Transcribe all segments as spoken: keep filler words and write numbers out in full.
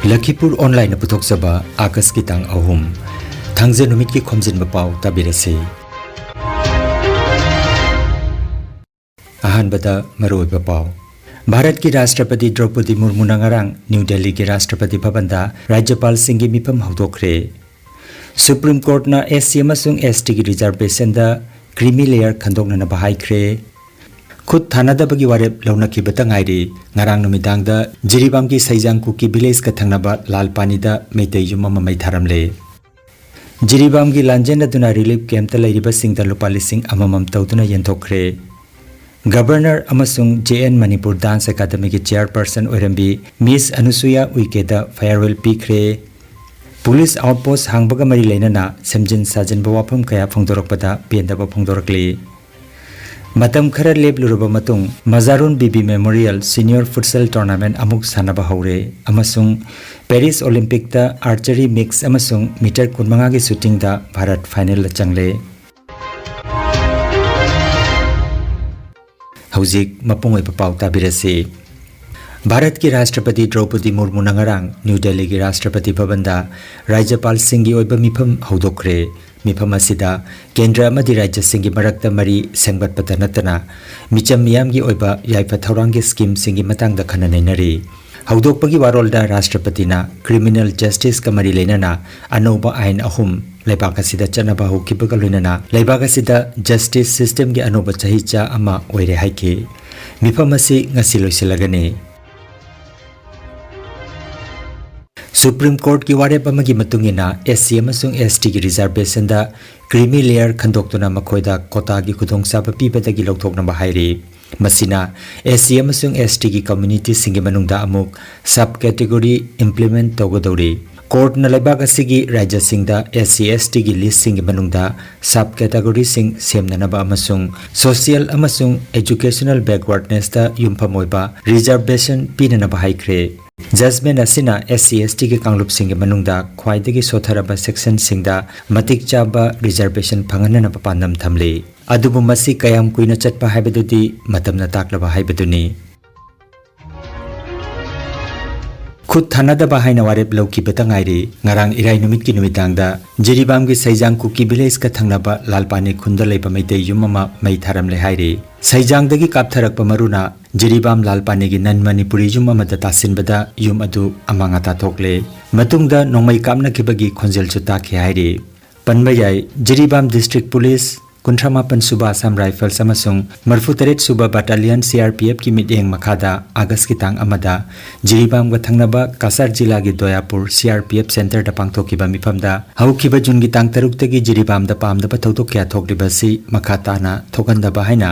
ꯂꯈꯤꯄꯨꯔ ꯑꯣꯟꯂꯥꯏꯟꯅ ꯄꯨꯊꯣꯛꯆꯕ ꯑꯥꯒꯁꯀꯤ ꯇꯥꯡ ꯑꯍꯨꯝ, ꯊꯥꯡꯖ ꯅꯨꯃꯤꯠꯀꯤ ꯈꯣꯝꯖꯤꯟꯕ ꯄꯥꯎ ꯇꯥꯕꯤꯔꯁꯤ꯫ ꯑꯍꯥꯟꯕꯗ ꯃꯔꯨꯑꯣꯏꯕ ꯄꯥꯎ꯫ ꯚꯥꯔꯠꯀꯤ ꯔꯥꯁꯇ꯭ꯔꯄꯇꯤ ꯗ꯭ꯔꯧꯄꯗꯤ ꯃꯨꯔꯃꯨꯅ ꯉꯔꯥꯡ ꯅ꯭ꯌꯨ ꯗꯦꯜꯂꯤꯒꯤ ꯔꯥꯁꯇ꯭ꯔꯄꯇꯤ ꯚꯕꯟꯗ ꯔꯥꯖ꯭ꯌꯄꯥꯜꯁꯤꯡꯒꯤ ꯃꯤꯐꯝ ꯍꯧꯗꯣꯛꯈ꯭ꯔꯦ꯫ ꯁꯨꯄ꯭ꯔꯤꯝ ꯀꯣꯔꯠꯅ SC ꯑꯃꯁꯨꯡ STꯒꯤ ꯔꯤꯖꯔꯕꯦꯁꯟꯗ ꯀ꯭ꯔꯤꯃꯤ ꯂꯦꯌꯔ ꯈꯟꯗꯣꯛꯅꯅꯕ ꯍꯥꯏꯈ꯭ꯔꯦ꯫ ꯈꯨꯠ ꯊꯥꯅꯗꯕꯒꯤ ꯋꯥꯔꯦꯞ ꯂꯧꯅꯈꯤꯕꯇ ꯉꯥꯏꯔꯤ꯫ ꯉꯔꯥꯡ ꯅꯨꯃꯤꯗꯥꯡꯗ ꯖꯤꯔꯤꯕꯥꯝꯒꯤ ꯁꯩꯖꯥꯡ ꯀꯨꯀꯤ ꯚꯤꯂꯦꯖꯀ ꯊꯪꯅꯕ ꯂꯥꯜꯄꯥꯅꯤꯗ ꯃꯩꯇꯩ ꯌꯨꯝ ꯑꯃ ꯃꯩ ꯊꯥꯔꯝꯂꯦ꯫ ꯖꯤꯔꯤꯕꯥꯝꯒꯤ ꯂꯥꯟꯖꯦꯟ ꯑꯗꯨꯅ ꯔꯤꯂꯤꯐ ꯀꯦꯝꯞꯇ ꯂꯩꯔꯤꯕꯁꯤꯡꯗ ꯂꯨꯄꯥ ꯂꯤꯁꯤꯡ ꯑꯃꯃꯝ ꯇꯧꯗꯨꯅ ꯌꯦꯟꯊꯣꯛꯈ꯭ꯔꯦ꯫ ꯒꯕꯔꯅꯔ ꯑꯃꯁꯨꯡ JN Manipur dance ꯑꯦꯀꯥꯗꯃꯤꯒꯤ ꯆꯤꯌꯥꯔꯄꯔꯁꯟ ꯑꯣꯏꯔꯝꯕꯤ Miss Anusuya ꯎꯏꯀꯦꯗ farewell ꯄꯤꯈ꯭ꯔꯦ꯫ ꯄꯨꯂꯤꯁ ꯑꯥꯎꯠꯄꯣꯁ ꯍꯥꯡꯕꯒ ꯃꯔꯤ ꯂꯩꯅꯅ ꯁꯦꯝꯖꯤꯟ ꯁꯥꯖꯤꯟꯕ ꯋꯥꯐꯝ ꯀꯌꯥ ꯐꯣꯡꯗꯣꯔꯛꯄꯗ ꯄꯦꯟꯗꯕ ꯐꯣꯡꯗꯣꯔꯛꯂꯤ꯫ ꯃꯇꯝ ꯈꯔ ꯂꯦꯞꯂꯨꯔꯕ ꯃꯇꯨꯡ ꯃꯖꯥꯔꯨꯟ ꯕꯤꯕꯤ ꯃꯦꯃꯣꯔꯤꯌꯦꯜ ꯁꯤꯅꯤꯌꯔ ꯐꯨꯠꯁꯦꯜ ꯇꯣꯔꯅꯥꯃꯦꯟꯠ ꯑꯃꯨꯛ ꯁꯥꯟꯅꯕ ꯍꯧꯔꯦ ꯑꯃꯁꯨꯡ ꯄꯦꯔꯤꯁ ꯑꯣꯂꯤꯝꯄꯤꯛꯇ ꯑꯥꯔꯆꯔꯤ ꯃꯤꯛꯁ ꯑꯃꯁꯨꯡ ꯃꯤꯇꯔ ꯀꯨꯟꯃꯉꯥꯒꯤ ꯁꯨꯇꯤꯡꯗ ꯚꯥꯔꯠ ꯐꯥꯏꯅꯦꯜꯗ ꯆꯪꯂꯦ꯫ ꯍꯧꯖꯤꯛ ꯃꯄꯨꯡ ꯑꯣꯏꯕ ꯄꯥꯎ ꯇꯥꯕꯤꯔꯁꯤ꯫ ꯚꯥꯔꯠꯀꯤ ꯔꯥꯁꯇ꯭ꯔꯄꯇꯤ ꯗ꯭ꯔꯧꯄꯗꯤ ꯃꯨꯔꯃꯨꯅ ꯉꯔꯥꯡ ꯅ꯭ꯌꯨ ꯗꯦꯜꯂꯤꯒꯤ ꯔꯥꯁꯇ꯭ꯔꯄꯇꯤ ꯚꯕꯟꯗ ꯔꯥꯖ꯭ꯌꯄꯥꯜꯁꯤꯡꯒꯤ ꯑꯣꯏꯕ ꯃꯤꯐꯝ ꯍꯧꯗꯣꯛꯈ꯭ꯔꯦ꯫ ꯃꯤꯐꯝ ꯑꯁꯤꯗ ꯀꯦꯟꯗ꯭ꯔ ꯑꯃꯗꯤ ꯔꯥꯖ꯭ꯌꯁꯤꯡꯒꯤ ꯃꯔꯛꯇ ꯃꯔꯤ ꯁꯦꯝꯒꯠꯄꯇ ꯅꯠꯇꯅ ꯃꯤꯆꯝ ꯃꯤꯌꯥꯝꯒꯤ ꯑꯣꯏꯕ ꯌꯥꯏꯐ ꯊꯧꯔꯥꯡꯒꯤ ꯁ꯭ꯀꯤꯝꯁꯤꯡꯒꯤ ꯃꯇꯥꯡꯗ ꯈꯟꯅ ꯅꯩꯅꯔꯤ꯫ ꯍꯧꯗꯣꯛꯄꯒꯤ ꯋꯥꯔꯣꯜꯗ ꯔꯥꯁꯇ꯭ꯔꯄꯇꯤꯅ ꯀ꯭ꯔꯤꯃꯤꯅꯦꯜ ꯖꯁꯇꯤꯁꯀ ꯃꯔꯤ ꯂꯩꯅꯅ ꯑꯅꯧꯕ ꯑꯥꯏꯟ ꯑꯍꯨꯝ ꯂꯩꯕꯥꯛ ꯑꯁꯤꯗ ꯆꯠꯅꯕ ꯍꯧꯈꯤꯕꯒ ꯂꯣꯏꯅꯅ ꯂꯩꯕꯥꯛ ꯑꯁꯤꯗ ꯖꯁꯇꯤꯁ ꯁꯤꯁꯇꯦꯝꯒꯤ ꯑꯅꯧꯕ ꯆꯍꯤꯆꯥ ꯑꯃ ꯑꯣꯏꯔꯦ ꯍꯥꯏꯈꯤ꯫ ꯃꯤꯐꯝ ꯑꯁꯤ ꯉꯁꯤ ꯂꯣꯏꯁꯤꯜꯂꯒꯅꯤ꯫ ꯁꯨꯄ꯭ꯔꯤꯝ ꯀꯣꯔꯠꯀꯤ ꯋꯥꯔꯦꯞ ꯑꯃꯒꯤ ꯃꯇꯨꯡ ꯏꯟꯅ SC ꯑꯃꯁꯨꯡ STꯒꯤ ꯔꯤꯖꯔꯕꯦꯁꯟꯗ ꯀ꯭ꯔꯤꯃꯤ ꯂꯦꯌꯔ ꯈꯟꯗꯣꯛꯇꯨꯅ ꯃꯈꯣꯏꯗ ꯀꯣꯇꯥꯒꯤ ꯈꯨꯗꯣꯡꯆꯥꯕ ꯄꯤꯕꯗꯒꯤ ꯂꯧꯊꯣꯛꯅꯕ ꯍꯥꯏꯔꯤ꯫ ꯃꯁꯤꯅ SC ꯑꯃꯁꯨꯡ STꯒꯤ ꯀꯝꯃ꯭ꯌꯨꯅꯤꯇꯤꯁꯤꯡꯒꯤ ꯃꯅꯨꯡꯗ ꯑꯃꯨꯛ ꯁꯕ ꯀꯦꯇꯦꯒꯣꯔꯤ ꯏꯝꯄ꯭ꯂꯤꯃꯦꯟꯠ ꯇꯧꯒꯗꯧꯔꯤ꯫ ꯀꯣꯔꯠꯅ ꯂꯩꯕꯥꯛ ꯑꯁꯤꯒꯤ ꯔꯥꯖ꯭ꯌꯁꯤꯡꯗ SC STꯒꯤ ꯂꯤꯁ꯭ꯠꯁꯤꯡꯒꯤ ꯃꯅꯨꯡꯗ ꯁꯕ ꯀꯦꯇꯦꯒꯣꯔꯤꯁꯤꯡ ꯁꯦꯝꯅꯅꯕ ꯑꯃꯁꯨꯡ ꯁꯣꯁꯤꯌꯦꯜ ꯑꯃꯁꯨꯡ ꯑꯦꯖꯨꯀꯦꯁꯅꯦꯜ ꯕꯦꯛꯋꯥꯔꯗꯅꯦꯁꯇ ꯌꯨꯝꯐꯝ ꯑꯣꯏꯕ ꯔꯤꯖꯔꯕꯦꯁꯟ ꯄꯤꯅꯅꯕ ꯍꯥꯏꯈ꯭ꯔꯦ꯫ ꯖꯖꯃꯦꯟꯠ ꯑꯁꯤꯅ SC STꯒꯤ ꯀꯥꯡꯂꯨꯞꯁꯤꯡꯒꯤ ꯃꯅꯨꯡꯗ ꯈ꯭ꯋꯥꯏꯗꯒꯤ ꯁꯣꯠꯊꯔꯕ ꯁꯦꯛꯁꯟꯁꯤꯡꯗ ꯃꯇꯤꯛ ꯆꯥꯕ ꯔꯤꯖꯔꯕꯦꯁꯟ ꯐꯪꯍꯟꯅꯅꯕ ꯄꯥꯟꯗꯝ ꯊꯝꯂꯤ꯫ ꯑꯗꯨꯕꯨ ꯃꯁꯤ ꯀꯌꯥꯝ ꯀꯨꯏꯅ ꯆꯠꯄ ꯍꯥꯏꯕꯗꯨꯗꯤ ꯃꯇꯝꯅ ꯇꯥꯛꯂꯕ ꯍꯥꯏꯕꯗꯨꯅꯤ꯫ ꯈꯨꯠ ꯊꯥꯅꯗꯕ ꯍꯥꯏꯅ ꯋꯥꯔꯦꯞ ꯂꯧꯈꯤꯕꯇ ꯉꯥꯏꯔꯤ꯫ ꯉꯔꯥꯡ ꯏꯔꯥꯏ ꯅꯨꯃꯤꯠꯀꯤ ꯅꯨꯃꯤꯗꯥꯡꯗ ꯖꯤꯔꯤꯕꯥꯝꯒꯤ ꯁꯩꯖꯥꯡ ꯀꯨꯀꯤ ꯚꯤꯂꯦꯖꯀ ꯊꯪꯅꯕ ꯂꯥꯜꯄꯥꯅꯤ ꯈꯨꯟꯗ ꯂꯩꯕ ꯃꯩꯇꯩ ꯌꯨꯝ ꯑꯃ ꯃꯩ ꯊꯥꯔꯝꯂꯦ ꯍꯥꯏꯔꯤ꯫ ꯁꯩꯖꯥꯡꯗꯒꯤ ꯀꯥꯞꯊꯔꯛꯄ ꯃꯔꯨꯅ ꯖꯤꯔꯤꯕꯥꯝ ꯂꯥꯜꯄꯥꯅꯤꯒꯤ ꯅꯟ ꯃꯅꯤꯄꯨꯔꯤ ꯌꯨꯝ ꯑꯃꯗ ꯇꯥꯁꯤꯟꯕꯗ ꯌꯨꯝ ꯑꯗꯨ ꯑꯃꯥꯡ ꯑꯇꯥ ꯊꯣꯛꯂꯦ꯫ ꯃꯇꯨꯡꯗ ꯅꯣꯡꯃꯩ ꯀꯥꯞꯅꯈꯤꯕꯒꯤ ꯈꯣꯟꯖꯦꯜꯁꯨ ꯇꯥꯈꯤ ꯍꯥꯏꯔꯤ꯫ ꯄꯟꯕ ꯌꯥꯏ, ꯖꯤꯔꯤꯕꯥꯝ ꯗꯤꯁꯇ꯭ꯔꯤꯛ ꯄꯨꯂꯤꯁ, ꯀꯨꯟꯊ꯭ꯔꯥ ꯃꯥꯄꯟ ꯁꯨꯕ ꯑꯁꯥꯝ ꯔꯥꯏꯐꯜꯁ ꯑꯃꯁꯨꯡ ꯃꯔꯤꯐꯨ ꯇꯔꯦꯠ ꯁꯨꯕ ꯕꯠꯇꯥꯂꯤꯌꯟ ꯁꯤ ꯑꯥꯔ ꯄꯤ ꯑꯦꯐꯀꯤ ꯃꯤꯠꯌꯦꯡ ꯃꯈꯥꯗ ꯑꯥꯒꯁꯀꯤ ꯇꯥꯡ ꯑꯃꯗ ꯖꯤꯔꯤꯕꯥꯝꯒ ꯊꯪꯅꯕ ꯀꯁꯥꯔ ꯖꯤꯂꯥꯒꯤ ꯗꯣꯌꯥꯄꯨꯔ ꯁꯤ ꯑꯥꯔ ꯄꯤ ꯑꯦꯐ ꯁꯦꯟꯇꯔꯗ ꯄꯥꯡꯊꯣꯛꯈꯤꯕ ꯃꯤꯐꯝꯗ ꯍꯧꯈꯤꯕ ꯖꯨꯟꯒꯤ ꯇꯥꯡ ꯇꯔꯨꯛꯇꯒꯤ ꯖꯤꯔꯤꯕꯥꯝꯗ ꯄꯥꯝꯗꯕ ꯊꯧꯗꯣꯛ ꯀꯌꯥ ꯊꯣꯛꯂꯤꯕ ꯑꯁꯤ ꯃꯈꯥ ꯇꯥꯅ ꯊꯣꯛꯍꯟꯗꯕ ꯍꯥꯏꯅ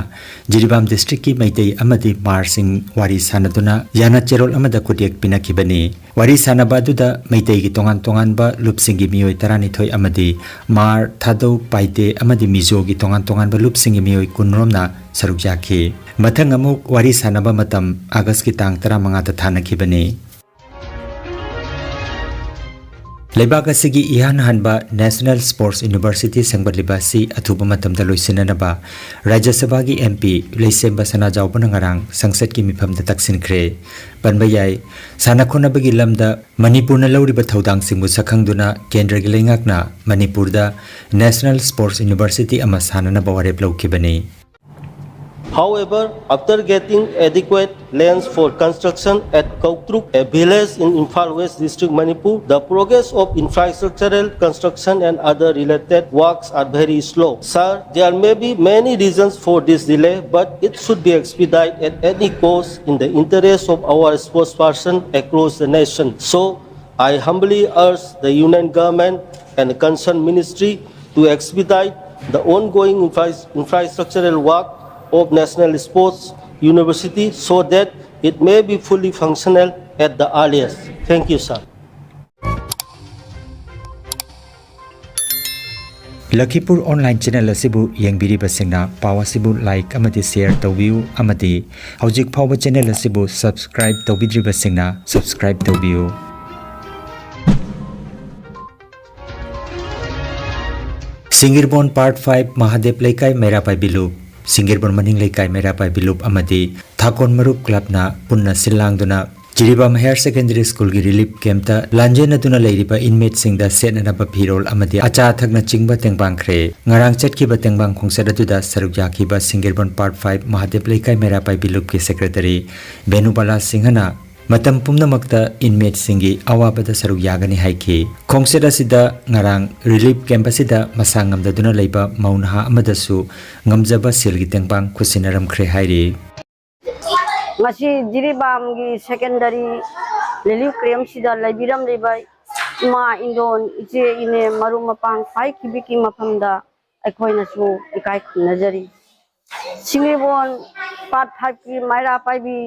ꯖꯤꯔꯤꯕꯥꯝ ꯗꯤꯁꯇ꯭ꯔꯤꯛꯀꯤ ꯃꯩꯇꯩ ꯑꯃꯗꯤ ꯃꯥꯔꯁꯤꯡ ꯋꯥꯔꯤ ꯁꯥꯅꯗꯨꯅ ꯌꯥꯅ ꯆꯦꯔꯣꯜ ꯑꯃꯗ ꯈꯨꯠꯌꯦꯛ ꯄꯤꯅꯈꯤꯕꯅꯤ꯫ ꯋꯥꯔꯤ ꯁꯥꯅꯕ ꯑꯗꯨꯗ ꯃꯩꯇꯩꯒꯤ ꯇꯣꯉꯥꯟ ꯇꯣꯉꯥꯟꯕ ꯂꯨꯞꯁꯤꯡꯒꯤ ꯃꯤꯑꯣꯏ ꯇꯔꯥꯅꯤꯊꯣꯏ ꯑꯃꯗꯤ ꯃꯥꯔ, ꯊꯥꯗꯧ, ꯄꯥꯏꯇꯦ ꯑꯃꯗꯤ ꯃꯤꯖꯣꯒꯤ ꯇꯣꯉꯥꯟ ꯇꯣꯉꯥꯟꯕ ꯂꯨꯞꯁꯤꯡꯒꯤ ꯃꯤꯑꯣꯏ ꯀꯨꯟꯔꯣꯝꯅ ꯁꯔꯨꯛ ꯌꯥꯈꯤ꯫ ꯃꯊꯪ ꯑꯃꯨꯛ ꯋꯥꯔꯤ ꯁꯥꯅꯕ ꯃꯇꯝ ꯑꯥꯒꯁꯀꯤ ꯇꯥꯡ ꯇꯔꯥꯃꯉꯥꯗ ꯊꯥꯅꯈꯤꯕꯅꯤ꯫ ꯂꯩꯕꯥꯛ ꯑꯁꯤꯒꯤ ꯏꯍꯥꯟ ꯍꯥꯟꯕ National Sports University ꯁꯦꯝꯒꯠꯂꯤꯕ ꯑꯁꯤ ꯑꯊꯨꯕ ꯃꯇꯝꯗ ꯂꯣꯏꯁꯤꯟꯅꯅꯕ ꯔꯥꯖ꯭ꯌ ꯁꯚꯥꯒꯤ ꯑꯦꯝ ꯄꯤ ꯂꯩꯁꯦꯝꯕ ꯁꯅꯥꯖꯥꯎꯕꯅ ꯉꯔꯥꯡ ꯁꯪꯁꯠꯀꯤ ꯃꯤꯐꯝꯗ ꯇꯛꯁꯤꯟꯈ꯭ꯔꯦ꯫ ꯄꯟꯕ ꯌꯥꯏ, ꯁꯥꯟꯅ ꯈꯣꯠꯅꯕꯒꯤ ꯂꯝꯗ ꯃꯅꯤꯄꯨꯔꯅ ꯂꯧꯔꯤꯕ ꯊꯧꯗꯥꯡꯁꯤꯡꯕꯨ ꯁꯛꯈꯪꯗꯨꯅ ꯀꯦꯟꯗ꯭ꯔꯒꯤ ꯂꯩꯉꯥꯛꯅ ꯃꯅꯤꯄꯨꯔꯗ National Sports University ꯑꯃ ꯁꯥꯅꯅꯕ ꯋꯥꯔꯦꯞ ꯂꯧꯈꯤꯕꯅꯤ꯫ However, after getting adequate lands for construction at Kautruk, a village in Imphal West District, Manipur, the progress of infrastructural construction and other related works are very slow. Sir, there may be many reasons for this delay, but it should be expedited at any cost in the interest of our sportsperson across the nation. So, I humbly urge the Union Government and the concerned ministry to expedite the ongoing infra-, infrastructural work of National Sports University so that it may be fully functional at the earliest. Thank you, sir. ꯂꯈꯤꯄꯨꯔ online channel ꯑꯁꯤꯕꯨ ꯌꯦꯡꯕꯤꯔꯤꯕꯁꯤꯡꯅ ꯄꯥꯎ ꯑꯁꯤꯕꯨ like ꯑꯃꯗꯤ share ꯇꯧꯕꯤꯌꯨ ꯑꯃꯗꯤ ꯍꯧꯖꯤꯛ ꯐꯥꯎꯕ channel ꯑꯁꯤꯕꯨ subscribe ꯇꯧꯕꯤꯗ꯭ꯔꯤꯕꯁꯤꯡꯅ subscribe ꯇꯧꯕꯤꯌꯨ꯫ ꯁꯤꯡꯒꯤꯔꯕꯣꯟ Part five ꯃꯍꯥꯗꯦꯕ ꯂꯩꯀꯥꯏ ꯃꯩꯔꯥ ꯄꯥꯏꯕꯤ ꯂꯨꯞ, ꯁꯤꯡꯒꯤꯔꯕꯣꯟ ꯃꯅꯤꯡ ꯂꯩꯀꯥꯏ ꯃꯩꯔꯥ ꯄꯥꯏꯕꯤ ꯂꯨꯞ ꯑꯃꯗꯤ ꯊꯥꯀꯣꯟ ꯃꯔꯨꯞ clubꯅ ꯄꯨꯟꯅ ꯁꯤꯜ ꯂꯥꯡꯗꯨꯅ ꯖꯤꯔꯤꯕꯥꯝ ꯍꯥꯌꯔ ꯁꯦꯀꯦꯟꯗꯔꯤ ꯁ꯭ꯀꯨꯜꯒꯤ ꯔꯤꯂꯤꯐ ꯀꯦꯝꯞꯇ ꯂꯥꯟꯖꯦꯟꯅꯗꯨꯅ ꯂꯩꯔꯤꯕ ꯏꯟꯃꯦꯠꯁꯤꯡꯗ ꯁꯦꯠꯅꯅꯕ ꯐꯤꯔꯣꯜ ꯑꯃꯗꯤ ꯑꯆꯥ ꯑꯊꯛꯅꯆꯤꯡꯕ ꯇꯦꯡꯕꯥꯡꯈ꯭ꯔꯦ꯫ ꯉꯔꯥꯡ ꯆꯠꯈꯤꯕ ꯇꯦꯡꯕꯥꯡ ꯈꯣꯡꯆꯠ ꯑꯗꯨꯗ ꯁꯔꯨꯛ ꯌꯥꯈꯤꯕ ꯁꯤꯡꯒꯤꯔꯕꯣꯟ ꯄꯥꯔꯠ ꯐꯥꯏꯚ ꯃꯍꯥꯗꯦꯕ ꯂꯩꯀꯥꯏ ꯃꯩꯔꯥ ꯄꯥꯏꯕꯤ ꯂꯨꯞꯀꯤ ꯁꯦꯀ꯭ꯔꯦꯇꯔꯤ ꯚꯦꯅꯨꯕꯥꯂꯥ ꯁꯤꯡꯍꯅ ꯃꯇꯝ ꯄꯨꯝꯅꯃꯛꯇ ꯏꯟꯃꯦꯠꯁꯤꯡꯒꯤ ꯑꯋꯥꯕꯗ ꯁꯔꯨꯛ ꯌꯥꯒꯅꯤ ꯍꯥꯏꯈꯤ꯫ ꯈꯣꯡꯆꯠ ꯑꯁꯤꯗ ꯉꯔꯥꯡ ꯔꯤꯂꯤꯐ ꯀꯦꯝꯞ ꯑꯁꯤꯗ ꯃꯁꯥ ꯉꯝꯗꯗꯨꯅ ꯂꯩꯕ ꯃꯧ ꯅꯍꯥ ꯑꯃꯗꯁꯨ ꯉꯝꯖꯕ ꯁꯦꯜꯒꯤ ꯇꯦꯡꯕꯥꯡ ꯈꯨꯠꯁꯤꯟꯅꯔꯝꯈ꯭ꯔꯦ ꯍꯥꯏꯔꯤ꯫ ꯉꯁꯤ ꯖꯤꯔꯤꯕꯥꯝꯒꯤ ꯁꯦꯀꯦꯟꯗꯔꯤ ꯔꯤꯂꯤꯐ ꯀꯦꯝꯞꯁꯤꯗ ꯂꯩꯕꯤꯔꯝꯂꯤꯕ ꯏꯃꯥ, ꯏꯟꯗꯣꯟ, ꯏꯆꯦ, ꯏꯅꯦ, ꯃꯔꯨꯞ ꯃꯄꯥꯡ ꯈ꯭ꯋꯥꯏ ꯈꯤꯕꯤꯛꯀꯤ ꯃꯐꯝꯗ ꯑꯩꯈꯣꯏꯅꯁꯨ ꯏꯀꯥꯏ ꯈꯨꯝꯅꯖꯔꯤ꯫ ꯁꯤꯡꯒꯤꯔꯕꯣꯟ ꯄꯥꯔꯠ ꯐꯥꯏꯚꯀꯤ ꯃꯩꯔꯥ ꯄꯥꯏꯕꯤ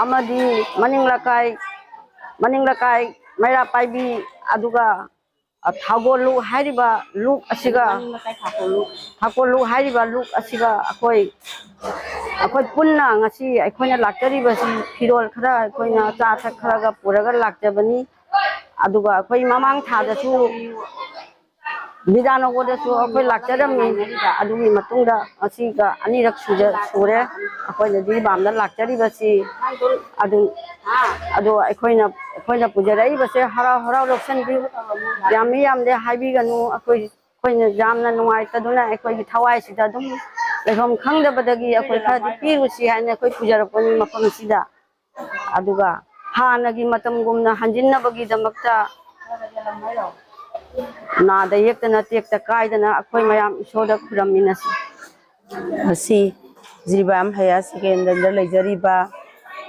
ꯑꯃꯗꯤ ꯃꯅꯤꯡ ꯂꯩꯀꯥꯏ, ꯃꯅꯤꯡ ꯂꯩꯀꯥꯏ ꯃꯩꯔꯥ ꯄꯥꯏꯕꯤ, ꯑꯗꯨꯒ ꯑ, ꯊꯥꯒꯣꯜꯂꯨ ꯍꯥꯏꯔꯤꯕ ꯂꯨꯞ ꯑꯁꯤꯒ, ꯊꯥꯒꯣꯜꯂꯨ ꯍꯥꯏꯔꯤꯕ ꯂꯨꯞ ꯑꯁꯤꯒ ꯑꯩꯈꯣꯏ, ꯑꯩꯈꯣꯏ ꯄꯨꯟꯅ ꯉꯁꯤ ꯑꯩꯈꯣꯏꯅ ꯂꯥꯛꯆꯔꯤꯕꯁꯤ ꯐꯤꯔꯣꯜ ꯈꯔ ꯑꯩꯈꯣꯏꯅ ꯑꯆꯥ ꯑꯊꯛ ꯈꯔꯒ ꯄꯨꯔꯒ ꯂꯥꯛꯆꯕꯅꯤ꯫ ꯑꯗꯨꯒ ꯑꯩꯈꯣꯏ ꯃꯃꯥꯡ ꯊꯥꯗꯁꯨ ꯕꯤꯗ꯭ꯌꯥꯅꯒꯔꯗꯁꯨ ꯑꯩꯈꯣꯏ ꯂꯥꯛꯆꯔꯝꯃꯤ꯫ ꯑꯗꯨꯒꯤ ꯃꯇꯨꯡꯗ ꯉꯁꯤꯒ ꯑꯅꯤꯔꯛ ꯁꯨꯖ-, ꯁꯨꯔꯦ ꯑꯩꯈꯣꯏꯅ ꯖꯤꯔꯤꯕꯥꯝꯗ ꯂꯥꯛꯆꯔꯤꯕꯁꯤ꯫ ꯑꯗꯨ, ꯑꯗꯣ ꯑꯩꯈꯣꯏꯅ, ꯑꯩꯈꯣꯏꯅ ꯄꯨꯖꯔꯛꯏꯕꯁꯦ ꯍꯔꯥꯎ ꯍꯔꯥꯎ ꯂꯧꯁꯤꯟꯕꯤꯌꯨ꯫ ꯌꯥꯝꯃꯤ ꯌꯥꯝꯗꯦ ꯍꯥꯏꯕꯤꯒꯅꯨ꯫ ꯑꯩꯈꯣꯏ, ꯑꯩꯈꯣꯏꯅ ꯌꯥꯝꯅ ꯅꯨꯡꯉꯥꯏꯇꯗꯨꯅ ꯑꯩꯈꯣꯏꯒꯤ ꯊꯋꯥꯏꯁꯤꯗ ꯑꯗꯨꯝ ꯂꯩꯐꯝ ꯈꯪꯗꯕꯗꯒꯤ ꯑꯩꯈꯣꯏ ꯈꯔꯗꯤ ꯄꯤꯔꯨꯁꯤ ꯍꯥꯏꯅ ꯑꯩꯈꯣꯏ ꯄꯨꯖꯔꯛꯄꯅꯤ ꯃꯐꯝ ꯑꯁꯤꯗ꯫ ꯑꯗꯨꯒ ꯍꯥꯟꯅꯒꯤ ꯃꯇꯝꯒꯨꯝꯅ ꯍꯟꯖꯤꯟꯅꯕꯒꯤꯗꯃꯛꯇ ꯅꯥꯗ ꯌꯦꯛꯇꯅ ꯇꯦꯛꯇ ꯀꯥꯏꯗꯅ ꯑꯩꯈꯣꯏ ꯃꯌꯥꯝ ꯏꯁꯣꯔꯗ ꯈꯨꯔꯝꯃꯤꯟꯅꯁꯤ꯫ ꯉꯁꯤ ꯖꯤꯔꯤꯕꯥꯝ ꯍꯥꯌꯔ ꯁꯦꯀꯦꯟꯗꯔꯤꯗ ꯂꯩꯖꯔꯤꯕ,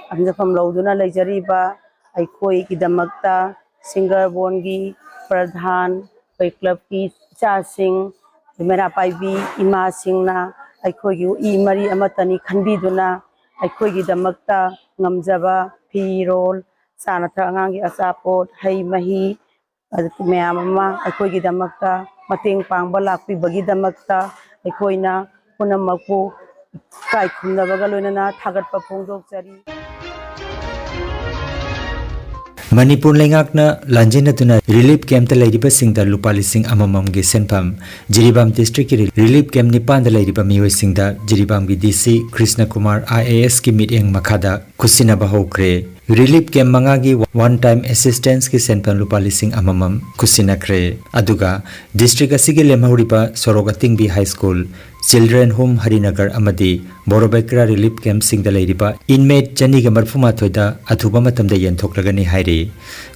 ꯈꯪꯖꯐꯝ ꯂꯧꯗꯨꯅ ꯂꯩꯖꯔꯤꯕ ꯑꯩꯈꯣꯏꯒꯤꯗꯃꯛꯇ ꯁꯤꯡꯒꯤꯔꯕꯣꯟꯒꯤ ꯄ꯭ꯔꯙꯥꯟ, ꯑꯩꯈꯣꯏ ꯀ꯭ꯂꯕꯀꯤ ꯏꯆꯥꯁꯤꯡ, ꯃꯩꯔꯥ ꯄꯥꯏꯕꯤ ꯏꯃꯥꯁꯤꯡꯅ ꯑꯩꯈꯣꯏꯒꯤ ꯏ ꯃꯔꯤ ꯑꯃꯠꯇꯅꯤ ꯈꯟꯕꯤꯗꯨꯅ ꯑꯩꯈꯣꯏꯒꯤꯗꯃꯛꯇ ꯉꯝꯖꯕ ꯐꯤꯔꯣꯜ, ꯆꯥꯅ ꯊꯛ ꯑꯉꯥꯡꯒꯤ ꯑꯆꯥꯄꯣꯠ, ꯍꯩ ꯃꯍꯤ, ꯑꯗꯨ ꯃꯌꯥꯝ ꯑꯃ ꯑꯩꯈꯣꯏꯒꯤꯗꯃꯛꯇ ꯃꯇꯦꯡ ꯄꯥꯡꯕ ꯂꯥꯛꯄꯤꯕꯒꯤꯗꯃꯛꯇ ꯑꯩꯈꯣꯏꯅ ꯄꯨꯝꯅꯃꯛꯄꯨ ꯏꯀꯥꯏ ꯈꯨꯝꯅꯕꯒ ꯂꯣꯏꯅꯅ ꯊꯥꯒꯠꯄ ꯐꯣꯡꯗꯣꯛꯆꯔꯤ꯫ ꯃꯅꯤꯄꯨꯔ ꯂꯩꯉꯥꯛꯅ ꯂꯥꯟꯖꯦꯟꯅꯗꯨꯅ ꯔꯤꯂꯤꯐ ꯀꯦꯝꯞꯇ ꯂꯩꯔꯤꯕꯁꯤꯡꯗ ꯂꯨꯄꯥ ꯂꯤꯁꯤꯡ ꯑꯃꯃꯝꯒꯤ ꯁꯦꯟꯐꯝ ꯖꯤꯔꯤꯕꯥꯝ ꯗꯤꯁꯇ꯭ꯔꯤꯛꯀꯤ ꯔꯤꯂꯤꯐ ꯀꯦꯝꯞ ꯅꯤꯄꯥꯟꯗ ꯂꯩꯔꯤꯕ ꯃꯤꯑꯣꯏꯁꯤꯡꯗ ꯖꯤꯔꯤꯕꯥꯝꯒꯤ ꯗꯤ ꯁꯤ ꯀ꯭ꯔꯤꯁꯅ ꯀꯨꯃꯥꯔ ꯑꯥꯏ ꯑꯦ ꯑꯦꯁꯀꯤ ꯃꯤꯠꯌꯦꯡ ꯃꯈꯥꯗ ꯈꯨꯠꯁꯤꯟꯅꯕ ꯍꯧꯈ꯭ꯔꯦ꯫ ꯔꯤꯂꯤꯐ ꯀꯦꯝꯞ ꯃꯉꯥꯒꯤ ꯋꯥꯟ ꯇꯥꯏꯝ ꯑꯦꯁꯤꯁꯇꯦꯟꯁꯀꯤ ꯁꯦꯟꯐꯝ ꯂꯨꯄꯥ ꯂꯤꯁꯤꯡ ꯑꯃꯃꯝ ꯈꯨꯠꯁꯤꯟꯅꯈ꯭ꯔꯦ꯫ ꯑꯗꯨꯒ ꯗꯤꯁꯇ꯭ꯔꯤꯛ ꯑꯁꯤꯒꯤ ꯂꯦꯝꯍꯧꯔꯤꯕ ꯁꯣꯔꯣꯛ ꯑꯇꯤꯡꯕꯤ high school, children home Harinagar ꯑꯃꯗꯤ ꯕꯣꯔꯣꯕꯦꯀ꯭ꯔꯥ ꯔꯤꯂꯤꯐ ꯀꯦꯝꯞꯁꯤꯡꯗ ꯂꯩꯔꯤꯕ ꯏꯟꯃꯦꯠ ꯆꯅꯤꯒ ꯃꯔꯤꯐꯨ ꯃꯥꯊꯣꯏꯗ ꯑꯊꯨꯕ ꯃꯇꯝꯗ ꯌꯦꯟꯊꯣꯛꯂꯒꯅꯤ ꯍꯥꯏꯔꯤ꯫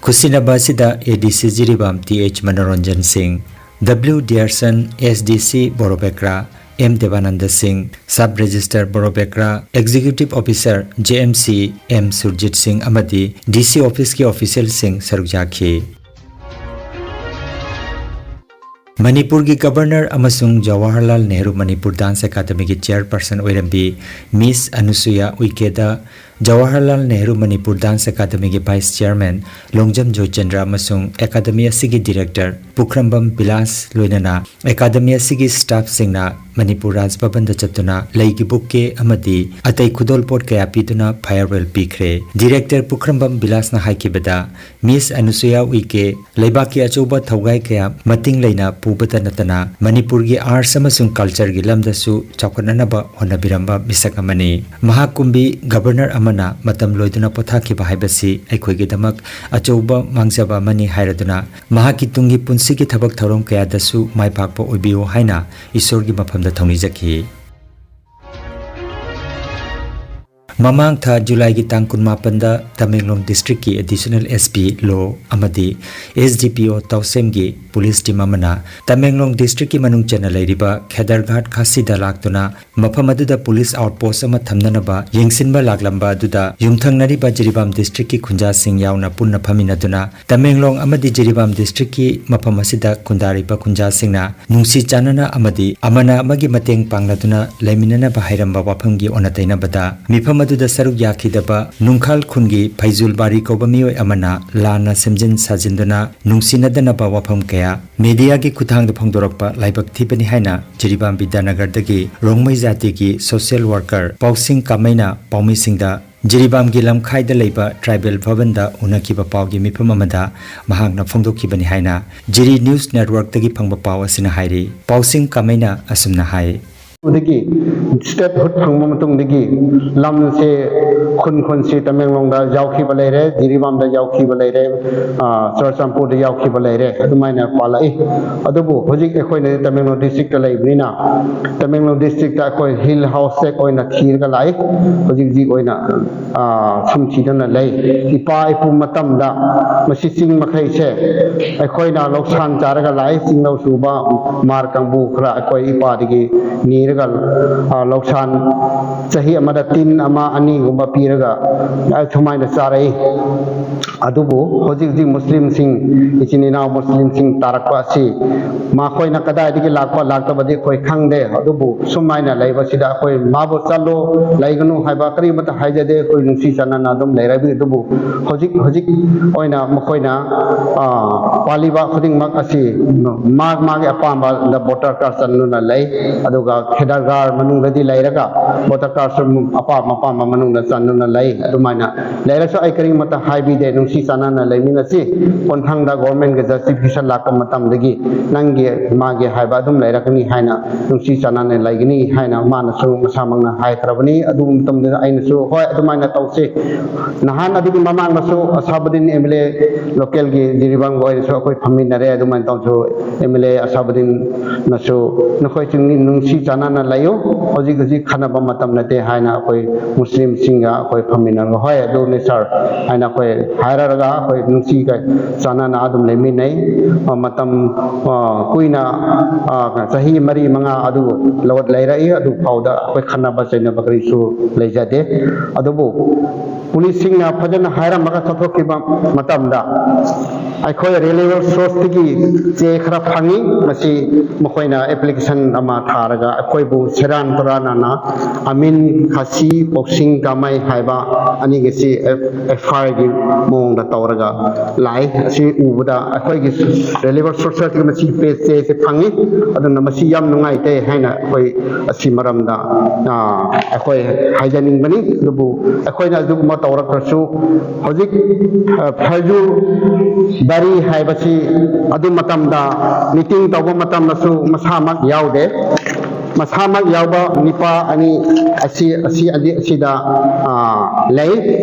ꯈꯨꯠꯁꯤꯟꯅꯕ ꯑꯁꯤꯗ ꯑꯦ ꯗꯤ ꯁꯤ ꯖꯤꯔꯤꯕꯥꯝ ꯇꯤ ꯑꯩꯆ ꯃꯅꯣꯔꯟꯖꯟ ꯁꯤꯡ, ꯗꯕ꯭ꯂꯤꯎ ꯗꯤꯌꯔꯁꯟ, ꯑꯦꯁ ꯗꯤ ꯁꯤ ꯕꯣꯔꯣꯕꯦꯀ꯭ꯔꯥ M Debananda Singh, sub registrar Borobekra, executive officer J M C M Surjit Singh ꯑꯃꯗꯤ ꯗꯤ ꯁꯤ ꯑꯣꯐꯤꯁꯀꯤ ꯑꯣꯐꯤꯁꯤꯌꯦꯜꯁꯤꯡ ꯁꯔꯨꯛ ꯌꯥꯈꯤ꯫ ꯃꯅꯤꯄꯨꯔꯒꯤ ꯒꯕꯔꯅꯔ ꯑꯃꯁꯨꯡ ꯖꯋꯥꯍꯔꯂꯥꯜ ꯅꯦꯍꯔꯨ ꯃꯅꯤꯄꯨꯔ ꯗꯥꯟꯁ ꯑꯦꯀꯥꯗꯃꯤꯒꯤ ꯆꯤꯌꯔꯄꯔꯁꯟ ꯑꯣꯏꯔꯝꯕꯤ ꯃꯤꯁ ꯑꯅꯨꯁꯨꯌꯥ ꯎꯏꯀꯦꯗ ꯖꯋꯥꯍꯔꯂꯥꯜ ꯅꯦꯍꯔꯨ ꯃꯅꯤꯄꯨꯔ ꯗꯥꯟꯁ ꯑꯦꯀꯥꯗꯃꯤꯒꯤ ꯚꯥꯏꯁ ꯆꯤꯌꯔꯃꯦꯟ ꯂꯣꯡꯖꯝ ꯖꯣꯏꯆꯟꯗ꯭ꯔ ꯑꯃꯁꯨꯡ ꯑꯦꯀꯥꯗꯃꯤ ꯑꯁꯤꯒꯤ ꯗꯤꯔꯦꯛꯇꯔ ꯄꯨꯈ꯭ꯔꯝꯕꯝ ꯕꯤꯂꯥꯁ ꯂꯣꯏꯅꯅ ꯑꯦꯀꯥꯗꯃꯤ ꯑꯁꯤꯒꯤ ꯁ꯭ꯇꯥꯐꯁꯤꯡꯅ ꯃꯅꯤꯄꯨꯔ ꯔꯥꯖ ꯚꯕꯟꯗ ꯆꯠꯇꯨꯅ ꯂꯩꯒꯤ ꯕꯨꯛꯀꯦ ꯑꯃꯗꯤ ꯑꯇꯩ ꯈꯨꯗꯣꯜꯄꯣꯠ ꯀꯌꯥ ꯄꯤꯗꯨꯅ ꯐꯤꯌꯔꯋꯦꯜ ꯄꯤꯈ꯭ꯔꯦ꯫ ꯗꯤꯔꯦꯛꯇꯔ ꯄꯨꯈ꯭ꯔꯝꯕꯝ ꯕꯤꯂꯥꯁꯅ ꯍꯥꯏꯈꯤꯕꯗ, ꯃꯤꯁ ꯑꯅꯨꯁꯨꯌꯥ ꯎꯏꯀꯦ ꯂꯩꯕꯥꯛꯀꯤ ꯑꯆꯧꯕ ꯊꯧꯒꯥꯏ ꯀꯌꯥ ꯃꯇꯤꯡ ꯂꯩꯅ ꯄꯨꯕꯇ ꯅꯠꯇꯅ ꯃꯅꯤꯄꯨꯔꯒꯤ ꯑꯥꯔꯠꯁ ꯑꯃꯁꯨꯡ ꯀꯜꯆꯔꯒꯤ ꯂꯝꯗꯁꯨ ꯆꯥꯎꯈꯠꯅꯅꯕ ꯍꯣꯠꯅꯕꯤꯔꯝꯕ ꯃꯤꯁꯛ ꯑꯃꯅꯤ꯫ ꯃꯍꯥꯛ ꯀꯨꯝꯕꯤ ꯒꯕꯔꯅꯔ ꯑꯃꯅ ꯃꯇꯝ ꯂꯣꯏꯗꯨꯅ ꯄꯣꯊꯥꯈꯤꯕ ꯍꯥꯏꯕꯁꯤ ꯑꯩꯈꯣꯏꯒꯤꯗꯃꯛ ꯑꯆꯧꯕ ꯃꯥꯡꯖꯕ ꯑꯃꯅꯤ ꯍꯥꯏꯔꯗꯨꯅ, ꯃꯍꯥꯛꯀꯤ ꯇꯨꯡꯒꯤ ꯄꯨꯟꯁꯤꯒꯤ ꯊꯕꯛ ꯊꯧꯔꯝ ꯀꯌꯥꯗꯁꯨ ꯃꯥꯏ ꯄꯥꯛꯄ ꯑꯣꯏꯕꯤꯌꯨ ꯍꯥꯏꯅ ꯏꯁꯣꯔꯒꯤ ꯃꯐꯝꯗ ꯊꯧꯅꯤꯖꯈꯤ꯫ ꯃꯃꯥꯡ ꯊꯥ ꯖꯨꯂꯥꯏꯒꯤ ꯇꯥꯡ ꯀꯨꯟꯃꯥꯄꯟꯗ ꯇꯃꯦꯡꯂꯣꯡ ꯗꯤꯁꯇ꯭ꯔꯤꯛꯀꯤ ꯑꯦꯗꯤꯁꯅꯦꯜ ꯑꯦꯁ ꯄꯤ ꯂꯣ ꯑꯃꯗꯤ ꯑꯦꯁ ꯗꯤ ꯄꯤ ꯑꯣ ꯇꯧꯁꯦꯝꯒꯤ ꯄꯨꯂꯤꯁ ꯇꯤꯝ ꯑꯃꯅ ꯇꯃꯦꯡꯂꯣꯡ ꯗꯤꯁꯇ꯭ꯔꯤꯛꯀꯤ ꯃꯅꯨꯡ ꯆꯟꯅ ꯂꯩꯔꯤꯕ ꯈꯦꯗꯔꯒꯥꯠ ꯈꯥꯁꯤꯗ ꯂꯥꯛꯇꯨꯅ ꯃꯐꯝ ꯑꯗꯨꯗ ꯄꯨꯂꯤꯁ ꯑꯥꯎꯠꯄꯣꯁ ꯑꯃ ꯊꯝꯅꯅꯕ ꯌꯦꯡꯁꯤꯟꯕ ꯂꯥꯛꯂꯝꯕ ꯑꯗꯨꯗ ꯌꯨꯝꯊꯪꯅꯔꯤꯕ ꯖꯤꯔꯤꯕꯥꯝ ꯗꯤꯁꯇ꯭ꯔꯤꯛꯀꯤ ꯈꯨꯟꯖꯥꯁꯤꯡ ꯌꯥꯎꯅ ꯄꯨꯟꯅ ꯐꯝꯃꯤꯟꯅꯗꯨꯅ ꯇꯃꯦꯡꯂꯣꯡ ꯑꯃꯗꯤ ꯖꯤꯔꯤꯕꯥꯝ ꯗꯤꯁꯇ꯭ꯔꯤꯛꯀꯤ ꯃꯐꯝ ꯑꯁꯤꯗ ꯈꯨꯟꯗꯥꯔꯤꯕ ꯈꯨꯟꯖꯥꯁꯤꯡꯅ ꯅꯨꯡꯁꯤ ꯆꯥꯟꯅꯅ ꯑꯃꯗꯤ ꯑꯃꯅ ꯑꯃꯒꯤ ꯃꯇꯦꯡ ꯄꯥꯡꯅꯗꯨꯅ ꯂꯩꯃꯤꯟꯅꯅꯕ ꯍꯥꯏꯔꯝꯕ ꯋꯥꯐꯝꯒꯤ ꯑꯣꯟꯅ ꯇꯩꯅꯕꯗ ꯃꯤꯐꯝ ꯑꯗꯨꯗ ꯁꯔꯨꯛ ꯌꯥꯈꯤꯗꯕ ꯅꯨꯡꯈꯥꯜ ꯈꯨꯟꯒꯤ ꯐꯩꯖꯨꯜ ꯕꯥꯔꯤ ꯀꯧꯕ ꯃꯤꯑꯣꯏ ꯑꯃꯅ ꯂꯥꯟꯅ ꯁꯦꯝꯖꯤꯟ ꯁꯥꯖꯤꯟꯗꯨꯅ ꯅꯨꯡꯁꯤꯅꯗꯅꯕ ꯋꯥꯐꯝ ꯀꯌꯥ ꯃꯦꯗꯤꯌꯥꯒꯤ ꯈꯨꯠꯊꯥꯡꯗ ꯐꯣꯡꯗꯣꯔꯛꯄ ꯂꯥꯏꯕꯛ ꯊꯤꯕꯅꯤ ꯍꯥꯏꯅ ꯖꯤꯔꯤꯕꯥꯝ ꯕꯤꯗ꯭ꯌꯥꯅꯒꯔꯗꯒꯤ ꯔꯣꯡꯃꯩ ꯖꯥꯇꯤꯒꯤ ꯁꯣꯁꯤꯌꯦꯜ ꯋꯥꯔꯀꯔ ꯄꯥꯎꯁꯤꯡ ꯀꯥꯃꯩꯅ ꯄꯥꯎꯃꯤꯁꯤꯡꯗ ꯖꯤꯔꯤꯕꯥꯝꯒꯤ ꯂꯝꯈꯥꯏꯗ ꯂꯩꯕ ꯇ꯭ꯔꯥꯏꯕꯦꯜ ꯚꯕꯟꯗ ꯎꯅꯈꯤꯕ ꯄꯥꯎꯒꯤ ꯃꯤꯐꯝ ꯑꯃꯗ ꯃꯍꯥꯛꯅ ꯐꯣꯡꯗꯣꯛꯈꯤꯕꯅꯤ ꯍꯥꯏꯅ ꯖꯤꯔꯤ ꯅ꯭ꯌꯨꯁ ꯅꯦꯠꯋꯔꯛꯇꯒꯤ ꯐꯪꯕ ꯄꯥꯎ ꯑꯁꯤꯅ ꯍꯥꯏꯔꯤ꯫ ꯄꯥꯎꯁꯤꯡ ꯀꯥꯃꯩꯅ ꯑꯁꯨꯝꯅ ꯍꯥꯏ꯫ ꯗꯒꯤ statehood ꯐꯪꯕ ꯃꯇꯨꯡꯗꯒꯤ ꯂꯝꯁꯦ, ꯈꯨꯟ ꯈꯨꯟꯁꯤ ꯇꯃꯦꯡꯂꯣꯡꯗ ꯌꯥꯎꯈꯤꯕ ꯂꯩꯔꯦ, ꯖꯤꯔꯤꯕꯥꯝꯗ ꯌꯥꯎꯈꯤꯕ ꯂꯩꯔꯦ, ꯑ, ꯆꯨꯔꯆꯥꯟꯄꯨꯔꯗ ꯌꯥꯎꯈꯤꯕ ꯂꯩꯔꯦ, ꯑꯗꯨꯃꯥꯏꯅ ꯄꯥꯜꯂꯛꯏ꯫ ꯑꯗꯨꯕꯨ ꯍꯧꯖꯤꯛ ꯑꯩꯈꯣꯏꯅ ꯇꯃꯦꯡꯂꯣꯡ district ꯂꯩꯕꯅꯤꯅ, ꯇꯃꯦꯡꯂꯣꯡ district ꯑꯩꯈꯣꯏ Hill House Sect ꯑꯣꯏꯅ ꯊꯤꯔꯒ ꯂꯥꯛꯏ꯫ ꯍꯧꯖꯤꯛ ꯍꯧꯖꯤꯛ ꯑꯣꯏꯅ, ꯑ, ꯁꯨꯝ ꯊꯤꯗꯨꯅ ꯂꯩ꯫ ꯏꯄꯥ ꯏꯄꯨ ꯃꯇꯝꯗ ꯃꯁꯤ ꯆꯤꯡ ꯃꯈꯩꯁꯦ ꯑꯩꯈꯣꯏꯅ ꯂꯧꯁꯥꯟ ꯆꯥꯔꯒ ꯂꯥꯛꯏ꯫ ꯆꯤꯡꯂꯧ ꯁꯨꯕ ꯃꯥꯔ ꯀꯥꯡꯕꯨ ꯈꯔ ꯑꯩꯈꯣꯏ ꯏꯄꯥꯗꯒꯤ ꯅꯤꯔꯒ, ꯑ, ꯂꯧꯁꯥꯟ ꯆꯍꯤ ꯑꯃꯗ ꯇꯤꯟ ꯑꯃ ꯑꯅꯤꯒꯨꯝꯕ ꯄꯤꯔꯒ ꯑꯁꯨꯃꯥꯏꯅ ꯆꯥꯔꯛꯏ꯫ ꯑꯗꯨꯕꯨ ꯍꯧꯖꯤꯛ ꯍꯧꯖꯤꯛ ꯃꯨꯁꯂꯤꯝꯁꯤꯡ, ꯏꯆꯤꯟ ꯏꯅꯥꯎ ꯃꯨꯁꯂꯤꯝꯁꯤꯡ ꯇꯥꯔꯛꯄ ꯑꯁꯤ ꯃꯈꯣꯏꯅ ꯀꯗꯥꯏꯗꯒꯤ ꯂꯥꯛꯄ ꯂꯥꯛꯇꯕꯗꯤ ꯑꯩꯈꯣꯏ ꯈꯪꯗꯦ꯫ ꯑꯗꯨꯕꯨ ꯁꯨꯃꯥꯏꯅ ꯂꯩꯕꯁꯤꯗ ꯑꯩꯈꯣꯏ ꯃꯥꯕꯨ ꯆꯠꯂꯣ, ꯂꯩꯒꯅꯨ ꯍꯥꯏꯕ ꯀꯔꯤꯃꯠꯇ ꯍꯥꯏꯖꯗꯦ꯫ ꯑꯩꯈꯣꯏ ꯅꯨꯡꯁꯤ ꯆꯥꯟꯅꯅ ꯑꯗꯨꯝ ꯂꯩꯔꯕꯤ꯫ ꯑꯗꯨꯕꯨ ꯍꯧꯖꯤꯛ ꯍꯧꯖꯤꯛ ꯑꯣꯏꯅ ꯃꯈꯣꯏꯅ, ꯑ, ꯄꯥꯜꯂꯤꯕ ꯈꯨꯗꯤꯡꯃꯛ ꯑꯁꯤ ꯃꯥ ꯃꯥꯒꯤ ꯑꯄꯥꯝꯕꯗ voter card ꯆꯟꯗꯨꯅ ꯂꯩ꯫ ꯑꯗꯨꯒ ꯈꯦꯗꯔꯒꯥꯔ ꯃꯅꯨꯡꯗꯗꯤ ꯂꯩꯔꯒ voter cardꯁꯨ ꯑꯄꯥꯝ ꯑꯄꯥꯝꯕ ꯃꯅꯨꯡꯗ ꯆꯟꯗꯨꯅ ꯂꯩ꯫ ꯑꯗꯨꯃꯥꯏꯅ ꯂꯩꯔꯁꯨ ꯑꯩ ꯀꯔꯤꯃꯠꯇ ꯍꯥꯏꯕꯤꯗꯦ꯫ ꯅꯨꯡꯁꯤ ꯆꯥꯟꯅꯅ ꯂꯩꯃꯤꯟꯅꯁꯤ꯫ ꯀꯣꯟꯊꯪꯗ governmentꯒ justification ꯂꯥꯛꯄ ꯃꯇꯝꯗꯒꯤ ꯅꯪꯒꯤ ꯃꯥꯒꯤ ꯍꯥꯏꯕ ꯑꯗꯨꯝ ꯂꯩꯔꯛꯀꯅꯤ ꯍꯥꯏꯅ, ꯅꯨꯡꯁꯤ ꯆꯥꯟꯅꯅ ꯂꯩꯒꯅꯤ ꯍꯥꯏꯅ ꯃꯥꯅꯁꯨ ꯃꯁꯥꯃꯛꯅ ꯍꯥꯏꯈ꯭ꯔꯕꯅꯤ꯫ ꯑꯗꯨ ꯃꯇꯝꯗꯨꯗ ꯑꯩꯅꯁꯨ, "ꯍꯣꯏ, ꯑꯗꯨꯃꯥꯏꯅ ꯇꯧꯁꯤ"꯫ ꯅꯍꯥꯟ ꯑꯗꯨꯒꯤ ꯃꯃꯥꯡꯗꯁꯨ ꯑꯁꯥꯕꯨꯗꯤꯟ MLA, localꯒꯤ ꯖꯤꯔꯤꯕꯥꯝꯒ ꯑꯣꯏꯔꯁꯨ ꯑꯩꯈꯣꯏ ꯐꯝꯃꯤꯟꯅꯔꯦ꯫ ꯑꯗꯨꯃꯥꯏꯅ ꯇꯧꯁꯨ MLA ꯑꯁꯥꯕꯨꯗꯤꯟꯅꯁꯨ ꯅꯈꯣꯏꯁꯤꯡ ꯅꯨꯡꯁꯤ ꯆꯥꯟꯅꯅ ꯂꯩꯌꯨ, ꯍꯧꯖꯤꯛ ꯍꯧꯖꯤꯛ ꯈꯠꯅꯕ ꯃꯇꯝ ꯅꯠꯇꯦ ꯍꯥꯏꯅ ꯑꯩꯈꯣꯏ ꯃꯨꯁꯂꯤꯝꯁꯤꯡꯒ ꯑꯩꯈꯣꯏ ꯐꯝꯃꯤꯟꯅꯔꯒ, "ꯍꯣꯏ, ꯑꯗꯨꯅꯤ sir" ꯍꯥꯏꯅ ꯑꯩꯈꯣꯏ ꯍꯥꯏꯔꯔꯒ ꯑꯩꯈꯣꯏ ꯅꯨꯡꯁꯤ ꯆꯥꯟꯅꯅ ꯑꯗꯨꯝ ꯂꯩꯃꯤꯟꯅꯩ꯫ ꯑ, ꯃꯇꯝ, ꯑ, ꯀꯨꯏꯅ, ꯑ, ꯆꯍꯤ ꯃꯔꯤ ꯃꯉꯥ ꯑꯗꯨ ꯂꯧ-, ꯂꯩꯔꯛꯏ꯫ ꯑꯗꯨ ꯐꯥꯎꯗ ꯑꯩꯈꯣꯏ ꯈꯠꯅꯕ ꯆꯩꯅꯕ ꯀꯔꯤꯁꯨ ꯂꯩꯖꯗꯦ꯫ ꯑꯗꯨꯕꯨ ꯄꯨꯂꯤꯁꯁꯤꯡꯅ ꯐꯖꯅ ꯍꯥꯏꯔꯝꯃꯒ ꯆꯠꯊꯣꯛꯈꯤꯕ ꯃꯇꯝꯗ ꯑꯩꯈꯣꯏ reliable sourceꯇꯒꯤ ꯆꯦ ꯈꯔ ꯐꯪꯉꯤ꯫ ꯃꯁꯤ ꯃꯈꯣꯏꯅ application ꯑꯃ ꯊꯥꯔꯒ ꯑꯩꯈꯣꯏꯕꯨ ꯁꯦꯔꯥꯟ ꯇꯨꯔꯥꯟꯅ ꯑꯃꯤꯟ ꯈꯥꯁꯤ, ꯄꯣꯛꯁꯤꯡ ꯀꯥꯃꯩ ꯍꯥꯏꯕ ꯑꯅꯤꯒꯤꯁꯤ FIRꯒꯤ ꯃꯑꯣꯡꯗ ꯇꯧꯔꯒ ꯂꯥꯛꯏ꯫ ꯑꯁꯤ ꯎꯕꯗ ꯑꯩꯈꯣꯏꯒꯤ reliable sourceꯇꯒꯤ ꯃꯁꯤ ꯄꯦ-, ꯆꯦꯁꯦ ꯐꯪꯉꯤ꯫ ꯑꯗꯨꯅ ꯃꯁꯤ ꯌꯥꯝ ꯅꯨꯡꯉꯥꯏꯇꯦ ꯍꯥꯏꯅ ꯑꯩꯈꯣꯏ ꯑꯁꯤ ꯃꯔꯝꯗ, ꯑ, ꯑꯩꯈꯣꯏ ꯍꯥꯏꯖꯅꯤꯡꯕꯅꯤ꯫ ꯑꯗꯨꯕꯨ ꯑꯩꯈꯣꯏꯅ ꯑꯗꯨꯒꯨꯝꯕ ꯇꯧꯔꯛꯇ꯭ꯔꯁꯨ ꯍꯧꯖꯤꯛ, ꯑ, ꯐꯔꯖꯨ ꯕꯥꯔꯤ ꯍꯥꯏꯕꯁꯤ ꯑꯗꯨ ꯃꯇꯝꯗ meeting ꯇꯧꯕ ꯃꯇꯝꯗꯁꯨ ꯃꯁꯥꯃꯛ ꯌꯥꯎꯗꯦ꯫ ꯃꯁꯥꯃꯛ ꯌꯥꯎꯕ ꯅꯤꯄꯥ ꯑꯅꯤ ꯑꯁꯤ ꯑꯁꯤ ꯑꯁꯤ ꯑꯁꯤꯗ ꯑꯥ, ꯂꯩ꯫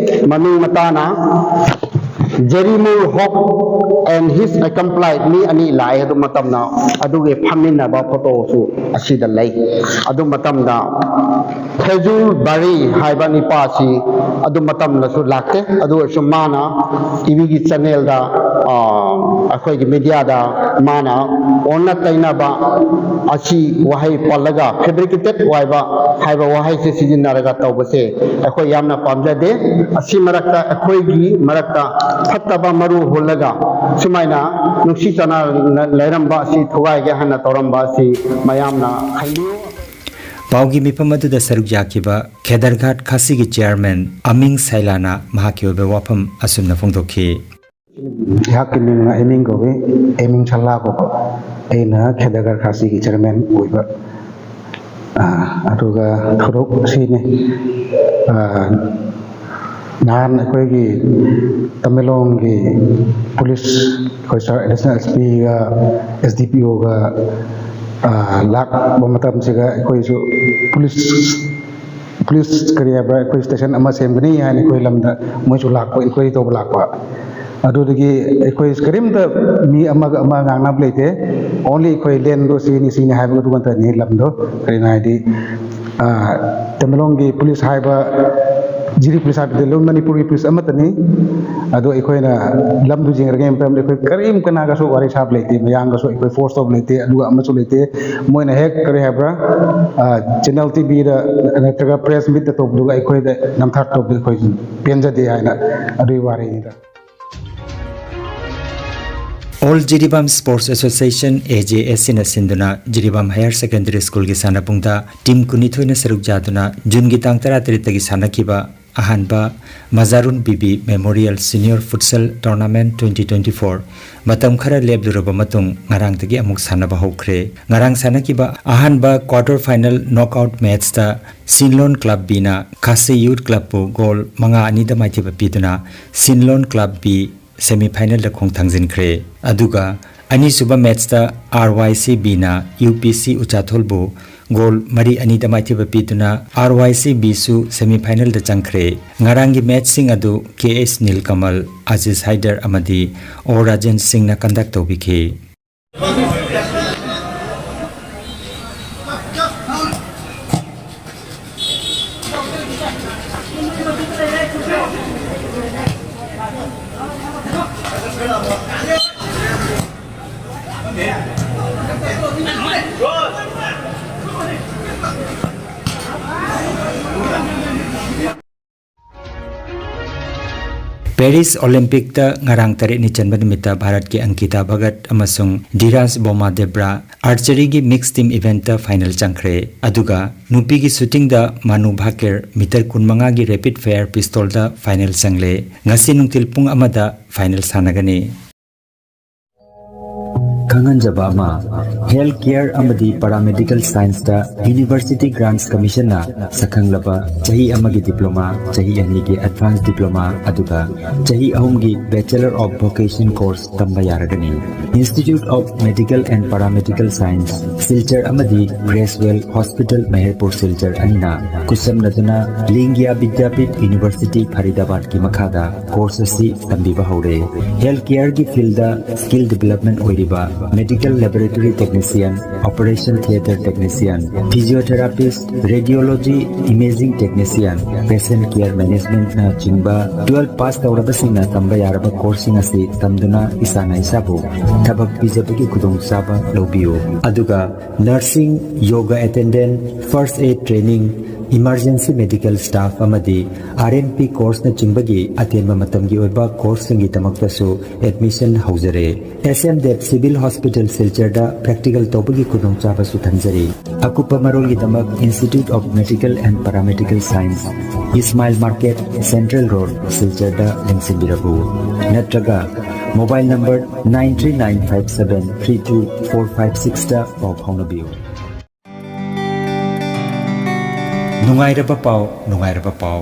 ꯃꯃꯤꯡ ꯃꯇꯥꯅ ꯖꯦꯔꯤꯃꯨꯜ ꯍꯣꯞ and his accomplice, ꯃꯤ ꯑꯅꯤ ꯂꯥꯛꯑꯦ ꯑꯗꯨ ꯃꯇꯝꯗ꯫ ꯑꯗꯨꯒꯤ ꯐꯝꯃꯤꯟꯅꯕ ꯐꯣꯇꯣꯁꯨ ꯑꯁꯤꯗ ꯂꯩ꯫ ꯑꯗꯨ ꯃꯇꯝꯗ ꯐꯦꯖꯨꯜ ꯕꯥꯔꯤ ꯍꯥꯏꯕ ꯅꯤꯄꯥꯁꯤ ꯑꯗꯨ ꯃꯇꯝꯗꯁꯨ ꯂꯥꯛꯇꯦ꯫ ꯑꯗꯨ ꯑꯣꯏꯔꯁꯨ ꯃꯥꯅ ꯇꯤꯚꯤꯒꯤ ꯆꯦꯅꯦꯜꯗ, ꯑꯥ, ꯑꯩꯈꯣꯏꯒꯤ ꯃꯦꯗꯤꯌꯥꯗ ꯃꯥꯅ ꯑꯣꯟꯅ ꯇꯩꯅꯕ ꯑꯁꯤ ꯋꯥꯍꯩ ꯄꯜꯂꯒ, ꯐꯦꯕ꯭ꯔꯤꯀꯦꯇꯦꯠ ꯑꯣꯏꯕ ꯍꯥꯏꯕ ꯋꯥꯍꯩꯁꯦ ꯁꯤꯖꯤꯟꯅꯔꯒ ꯇꯧꯕꯁꯦ ꯑꯩꯈꯣꯏ ꯌꯥꯝꯅ ꯄꯥꯝꯖꯗꯦ꯫ ꯑꯁꯤ ꯃꯔꯛꯇ, ꯑꯩꯈꯣꯏꯒꯤ ꯃꯔꯛꯇ ꯐꯠꯇꯕ ꯃꯔꯨ ꯍꯨꯜꯂꯒ ꯁꯨꯃꯥꯏꯅ ꯅꯨꯡꯁꯤ ꯆꯥꯟꯅꯅ ꯂꯩꯔꯝꯕ ꯑꯁꯤ ꯊꯨꯒꯥꯏꯒꯦ ꯍꯥꯏꯅ ꯇꯧꯔꯝꯕ ꯑꯁꯤ ꯃꯌꯥꯝꯅ ꯈꯟꯕꯤꯌꯨ꯫ ꯄꯥꯎꯒꯤ ꯃꯤꯐꯝ ꯑꯗꯨꯗ ꯁꯔꯨꯛ ꯌꯥꯈꯤꯕ ꯈꯦꯗꯔꯘꯥꯠ ꯈꯥꯁꯤꯒꯤ ꯆꯤꯌꯥꯔꯃꯦꯟ ꯑꯃꯤꯡ ꯁꯥꯏꯂꯥꯅ ꯃꯍꯥꯛꯀꯤ ꯑꯣꯏꯕ ꯋꯥꯐꯝ ꯑꯁꯨꯝꯅ ꯐꯣꯡꯗꯣꯛꯈꯤ꯫ ꯑꯩꯍꯥꯛꯀꯤ ꯃꯤꯡꯅ ꯑꯦꯃꯤꯡ ꯀꯧꯏ꯫ ꯑꯦꯃꯤꯡ ꯁꯜꯂꯥ ꯀꯧꯕ꯫ ꯑꯩꯅ ꯈꯦꯗꯔꯘꯥꯠ ꯈꯥꯁꯤꯒꯤ ꯆꯤꯌꯥꯔꯃꯦꯟ ꯑꯣꯏꯕ꯫ ꯑꯥ, ꯑꯗꯨꯒ ꯊꯧꯗꯣꯛ ꯑꯁꯤꯅꯤ꯫ ꯑꯥ, ꯅꯍꯥꯟ ꯑꯩꯈꯣꯏꯒꯤ ꯇꯃꯦꯡꯂꯣꯡꯒꯤ ꯄꯨꯂꯤꯁ, ꯑꯩꯈꯣꯏ ꯁꯥꯔ ꯑꯦꯗꯤꯁꯅꯦꯜ ꯑꯦꯁ ꯄꯤꯒ ꯑꯦꯁ ꯗꯤ ꯄꯤ ꯑꯣꯒ ꯂꯥꯛꯄ ꯃꯇꯝꯁꯤꯗ ꯑꯩꯈꯣꯏꯁꯨ ꯄꯨꯂꯤꯁ ꯄꯨꯂꯤꯁ ꯀꯔꯤ ꯍꯥꯏꯕ꯭ꯔꯥ, ꯑꯩꯈꯣꯏ ꯁ꯭ꯇꯦꯁꯟ ꯑꯃ ꯁꯦꯝꯒꯅꯤ ꯍꯥꯏꯅ ꯑꯩꯈꯣꯏ ꯂꯝꯗ ꯃꯣꯏꯁꯨ ꯂꯥꯛꯄ, ꯏꯟꯀ꯭ꯋꯥꯏꯔꯤ ꯇꯧꯕ ꯂꯥꯛꯄ꯫ ꯑꯗꯨꯗꯒꯤ ꯑꯩꯈꯣꯏ ꯀꯔꯤꯝꯇ ꯃꯤ ꯑꯃꯒ ꯑꯃ ꯉꯥꯡꯅꯕ ꯂꯩꯇꯦ꯫ Only ꯑꯩꯈꯣꯏ ꯂꯦꯟꯗꯣ ꯁꯤꯅꯤ ꯁꯤꯅꯤ ꯍꯥꯏꯕ ꯑꯗꯨ ꯉꯥꯛꯇꯅꯤ ꯂꯝꯗꯣ꯫ ꯀꯔꯤꯅꯣ ꯍꯥꯏꯗꯤ, ꯑꯥ, ꯇꯃꯦꯡꯂꯣꯡꯒꯤ ꯄꯨꯂꯤꯁ ꯍꯥꯏꯕ, ꯖꯤꯔꯤ ꯄꯨꯂꯤꯁ ꯍꯥꯏꯕꯗꯤ ꯂꯣꯏ ꯃꯅꯤꯄꯨꯔꯒꯤ ꯄꯨꯂꯤꯁ ꯑꯃꯠꯇꯅꯤ꯫ ꯑꯗꯣ ꯑꯩꯈꯣꯏꯅ ꯂꯝꯗꯨ ꯌꯦꯡꯉꯔꯤꯉꯩ ꯃꯇꯝꯗ ꯑꯩꯈꯣꯏ ꯀꯔꯤꯝ ꯀꯅꯥꯒꯁꯨ ꯋꯥꯔꯤ ꯁꯥꯕ ꯂꯩꯇꯦ, ꯃꯌꯥꯡꯒꯁꯨ ꯑꯩꯈꯣꯏ ꯐꯣꯔꯁ ꯇꯧꯕ ꯂꯩꯇꯦ, ꯑꯗꯨꯒ ꯑꯃꯁꯨ ꯂꯩꯇꯦ꯫ ꯃꯣꯏꯅ ꯍꯦꯛ ꯀꯔꯤ ꯍꯥꯏꯕ꯭ꯔꯥ, ꯑꯥ, ꯆꯦꯅꯦꯜ ꯇꯤꯚꯤꯗ ꯅꯠꯇ꯭ꯔꯒ ꯄ꯭ꯔꯦꯁ ꯃꯤꯠꯇ ꯇꯧꯕꯗꯨꯒ ꯑꯩꯈꯣꯏꯗ ꯅꯝꯊꯥꯛ ꯇꯧꯕꯗꯨ ꯑꯩꯈꯣꯏ ꯄꯦꯟꯖꯗꯦ ꯍꯥꯏꯅ ꯑꯗꯨꯒꯤ ꯋꯥꯔꯤꯅꯤꯗ꯫ All Jiribam Sports Association, A J S Cꯅ ꯁꯤꯟꯗꯨꯅ ꯖꯤꯔꯤꯕꯥꯝ ꯍꯥꯌꯔ ꯁꯦꯀꯦꯟꯗꯔꯤ ꯁ꯭ꯀꯨꯜꯒꯤ ꯁꯥꯟꯅꯄꯨꯡꯗ ꯇꯤꯝ ꯀꯨꯟꯅꯤꯊꯣꯏꯅ ꯁꯔꯨꯛ ꯌꯥꯗꯨꯅ ꯖꯨꯟꯒꯤ ꯇꯥꯡ ꯇꯔꯥꯇꯔꯦꯠꯇꯒꯤ ꯁꯥꯟꯅꯈꯤꯕ ꯑꯍꯥꯟꯕ Majarun Bibi memorial senior football tournament twenty twenty four ꯃꯇꯝ ꯈꯔ ꯂꯦꯞꯂꯨꯔꯕ ꯃꯇꯨꯡ ꯉꯔꯥꯡꯗꯒꯤ ꯑꯃꯨꯛ ꯁꯥꯟꯅꯕ ꯍꯧꯈ꯭ꯔꯦ꯫ ꯉꯔꯥꯡ ꯁꯥꯟꯅꯈꯤꯕ ꯑꯍꯥꯟꯕ quarter final knockout matchꯇ ꯁꯤꯟꯂꯣꯟ ꯀ꯭ꯂꯕ ꯕꯤꯅ ꯈꯥꯁꯤ ꯌꯨꯠ ꯀ꯭ꯂꯕꯄꯨ ꯒꯣꯜ ꯃꯉꯥ ꯑꯅꯤꯗ ꯃꯥꯏꯊꯤꯕ ꯄꯤꯗꯨꯅ ꯁꯤꯟꯂꯣꯟ ꯀ꯭ꯂꯕ ꯕꯤ semi finalꯗ ꯈꯣꯡ ꯊꯥꯡꯖꯤꯟꯈ꯭ꯔꯦ꯫ ꯑꯗꯨꯒ ꯑꯅꯤꯁꯨꯕ matchꯇ R Y C Bꯅ U P C ꯎꯆꯥꯊꯣꯜꯕꯨ ꯒꯣꯜ ꯃꯔꯤ ꯑꯅꯤꯗ ꯃꯥꯏꯊꯤꯕ ꯄꯤꯗꯨꯅ ꯑꯥꯔ ꯋꯥꯏ ꯁꯤ ꯕꯤꯁꯨ ꯁꯦꯃꯤꯐꯥꯏꯅꯦꯜꯗ ꯆꯪꯈ꯭ꯔꯦ꯫ ꯉꯔꯥꯡꯒꯤ ꯃꯦꯆꯁꯤꯡ ꯑꯗꯨ ꯀꯦ ꯑꯦꯁ ꯅꯤꯜꯀꯃꯜ, ꯑꯖꯤꯖ ꯍꯥꯏꯗꯔ ꯑꯃꯗꯤ ꯑꯣ ꯔꯥꯖꯦꯟ ꯁꯤꯡꯅ ꯀꯟꯗꯛ ꯇꯧꯕꯤꯈꯤ꯫ ꯄꯦꯔꯤꯁ ꯑꯣꯂꯤꯝꯄꯤꯛꯇ ꯉꯔꯥꯡ ꯇꯔꯦꯠꯅꯤ ꯆꯟꯕ ꯅꯨꯃꯤꯠꯇ ꯚꯥꯔꯠꯀꯤ ꯑꯪꯀꯤꯇꯥ ꯚꯒꯠ ꯑꯃꯁꯨꯡ ꯙꯤꯔꯥꯖ ꯕꯣꯃꯥꯗꯦꯕ꯭ꯔꯥ ꯑꯥꯔꯆꯔꯤꯒꯤ ꯃꯤꯛꯁ ꯇꯤꯝ ꯏꯚꯦꯟꯠꯇ ꯐꯥꯏꯅꯦꯜ ꯆꯪꯈ꯭ꯔꯦ꯫ ꯑꯗꯨꯒ ꯅꯨꯄꯤꯒꯤ ꯁꯨꯇꯤꯡꯗ ꯃꯥꯅꯨ ꯚꯥꯀꯤꯔ ꯃꯤꯇꯔ ꯀꯨꯟꯃꯉꯥꯒꯤ ꯔꯦꯄꯤꯗ ꯐꯥꯌꯔ ꯄꯤꯁꯇꯣꯜꯗ ꯐꯥꯏꯅꯦꯜ ꯆꯪꯂꯦ꯫ ꯉꯁꯤ ꯅꯨꯡꯊꯤꯜ ꯄꯨꯡ ꯑꯃꯗ ꯐꯥꯏꯅꯦꯜ ꯁꯥꯟꯅꯒꯅꯤ꯫ ꯈꯪꯍꯟꯖꯕ ꯑꯃ, ꯍꯦꯜꯊ ꯀꯦꯌꯔ ꯑꯃꯗꯤ ꯄꯦꯔꯥꯃꯦꯗꯤꯀꯦꯜ ꯁꯥꯏꯟꯁꯇ ꯌꯨꯅꯤꯚꯔꯁꯤꯇꯤ ꯒ꯭ꯔꯥꯟꯠꯁ ꯀꯃꯤꯁꯟꯅ ꯁꯛꯈꯪꯂꯕ ꯆꯍꯤ ꯑꯃꯒꯤ ꯗꯤꯄ꯭ꯂꯣꯃꯥ, ꯆꯍꯤ ꯑꯅꯤꯒꯤ ꯑꯦꯗꯚꯥꯟꯁ ꯗꯤꯄ꯭ꯂꯣꯃꯥ, ꯑꯗꯨꯒ ꯆꯍꯤ ꯑꯍꯨꯝꯒꯤ ꯕꯦꯆꯂꯔ ꯑꯣꯐ ꯚꯣꯀꯦꯁꯟ ꯀꯣꯔꯁ ꯇꯝꯕ ꯌꯥꯔꯒꯅꯤ꯫ Institute of Medical and Paramedical Science, Silchar ꯑꯃꯗꯤ ꯒ꯭ꯔꯦꯁꯋꯦꯜ ꯍꯣꯁꯄꯤꯇꯥꯜ ꯃꯍꯦꯔꯄꯨꯔ ꯁꯤꯜꯆꯔ ꯑꯅꯤꯅ ꯈꯨꯠꯁꯝꯅꯗꯨꯅ ꯂꯤꯡꯒ꯭ꯌꯥ ꯕꯤꯗ꯭ꯌꯥꯄꯤꯊ ꯌꯨꯅꯤꯚꯔꯁꯤꯇꯤ ꯐꯔꯤꯗꯥꯕꯥꯗꯀꯤ ꯃꯈꯥꯗ ꯀꯣꯔꯁ ꯑꯁꯤ ꯇꯝꯕꯤꯕ ꯍꯧꯔꯦ꯫ ꯍꯦꯜꯊ ꯀꯦꯌꯔꯒꯤ ꯐꯤꯜꯗ ꯁ꯭ꯀꯤꯜ ꯗꯤꯚꯦꯂꯞꯃꯦꯟ ꯑꯣꯏꯔꯤꯕ medical laboratory technician, operation theatre technician, physiotherapist, radiology, imaging technician, patient care ꯃꯦꯅꯦꯖꯃꯦꯟꯠꯅꯆꯤꯡꯕ ꯇꯨꯋꯦꯜꯐ ꯄꯥꯁ ꯇꯧꯔꯕꯁꯤꯡꯅ ꯇꯝꯕ ꯌꯥꯔꯕ ꯀꯣꯔꯁꯁꯤꯡ ꯑꯁꯤ ꯇꯝꯗꯨꯅ ꯏꯁꯥꯅ ꯏꯁꯥꯕꯨ ꯊꯕꯛ ꯄꯤꯖꯕꯒꯤ ꯈꯨꯗꯣꯡꯆꯥꯕ ꯂꯧꯕꯤꯌꯨ꯫ ꯑꯗꯨꯒ nursing, yoga attendant, first aid training, emergency medical staff ꯑꯃꯗꯤ ꯑꯥꯔ ꯑꯦꯟ ꯄꯤ ꯀꯣꯔꯁꯅꯆꯤꯡꯕꯒꯤ ꯑꯇꯦꯟꯕ ꯃꯇꯝꯒꯤ ꯑꯣꯏꯕ ꯀꯣꯔꯁꯁꯤꯡꯒꯤꯗꯃꯛꯇꯁꯨ ꯑꯦꯗꯃꯤꯁꯟ ꯍꯧꯖꯔꯦ꯫ S M Dev civil hospital ꯁꯤꯜꯆꯔꯗ ꯄ꯭ꯔꯦꯛꯇꯤꯀꯦꯜ ꯇꯧꯕꯒꯤ ꯈꯨꯗꯣꯡꯆꯥꯕꯁꯨ ꯊꯝꯖꯔꯤ꯫ ꯑꯀꯨꯞꯄ ꯃꯔꯣꯜꯒꯤꯗꯃꯛ Institute of Medical and Paramedical Science, Ismail market, central road, ꯁꯤꯜꯆꯔꯗ ꯂꯦꯡꯁꯤꯟꯕꯤꯔꯛꯎ꯫ ꯅꯠꯇ꯭ꯔꯒ mobile number nine three nine five seven three two four five ꯁꯤꯛꯁꯇ ꯄꯥꯎ ꯐꯥꯎꯅꯕꯤꯌꯨ꯫ ꯅꯨꯡꯉꯥꯏꯔꯕ ꯄꯥꯎ, ꯅꯨꯡꯉꯥꯏꯔꯕ ꯄꯥꯎ꯫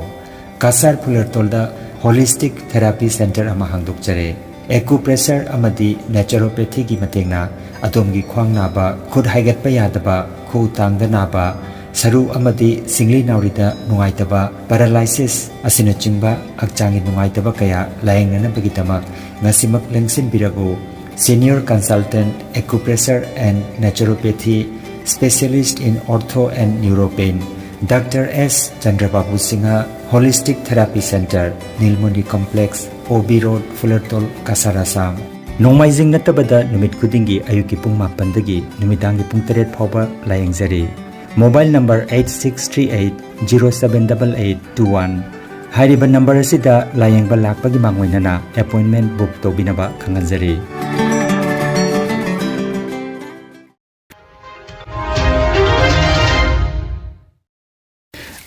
ꯀꯁꯥꯔ ꯐꯨꯂꯔꯇꯣꯜꯗ ꯍꯣꯂꯤꯁꯇꯤꯛ ꯊꯦꯔꯥꯄꯤ ꯁꯦꯟꯇꯔ ꯑꯃ ꯍꯥꯡꯗꯣꯛꯆꯔꯦ꯫ ꯑꯦꯀꯨꯄ꯭ꯔꯦꯁꯔ ꯑꯃꯗꯤ ꯅꯦꯆꯨꯔꯣꯄꯦꯊꯤꯒꯤ ꯃꯇꯦꯡꯅ ꯑꯗꯣꯝꯒꯤ ꯈ꯭ꯋꯥꯡ ꯅꯥꯕ, ꯈꯨꯠ ꯍꯥꯏꯒꯠꯄ ꯌꯥꯗꯕ, ꯈꯨꯎ ꯇꯥꯡꯗ ꯅꯥꯕ, ꯁꯔꯨ ꯑꯃꯗꯤ ꯁꯤꯡꯂꯤ ꯅꯥꯎꯔꯤꯗ ꯅꯨꯡꯉꯥꯏꯇꯕ, paralysis ꯑꯁꯤꯅꯆꯤꯡꯕ ꯍꯛꯆꯥꯡꯒꯤ ꯅꯨꯡꯉꯥꯏꯇꯕ ꯀꯌꯥ ꯂꯥꯌꯦꯡꯅꯅꯕꯒꯤꯗꯃꯛ ꯉꯁꯤꯃꯛ ꯂꯦꯡꯁꯤꯟꯕꯤꯔꯛꯎ꯫ Senior Consultant, Acupressure and Naturopathy, Specialist in Ortho and Neuropain, Doctor S Chandrababu Singha, Holistic Therapy Center, Nilmoni Complex, O B Road, Fulertol, Cachar, Assam. ꯅꯣꯡꯃꯥꯏꯖꯤꯡ ꯅꯠꯇꯕꯗ ꯅꯨꯃꯤꯠ ꯈꯨꯗꯤꯡꯒꯤ ꯑꯌꯨꯛꯀꯤ ꯄꯨꯡ ꯃꯥꯄꯟꯗꯒꯤ ꯅꯨꯃꯤꯗꯥꯡꯒꯤ ꯄꯨꯡ ꯇꯔꯦꯠ ꯐꯥꯎꯕ ꯂꯥꯌꯦꯡꯖꯔꯤ꯫ Mobile number eight six three eight zero seven double eight two one꯫ ꯍꯥꯏꯔꯤꯕ ꯅꯝꯕꯔ ꯑꯁꯤꯗ ꯂꯥꯌꯦꯡꯕ ꯂꯥꯛꯄꯒꯤ ꯃꯥꯡꯑꯣꯏꯅꯅ appointment book ꯇꯧꯕꯤꯅꯕ ꯈꯪꯍꯟꯖꯔꯤ꯫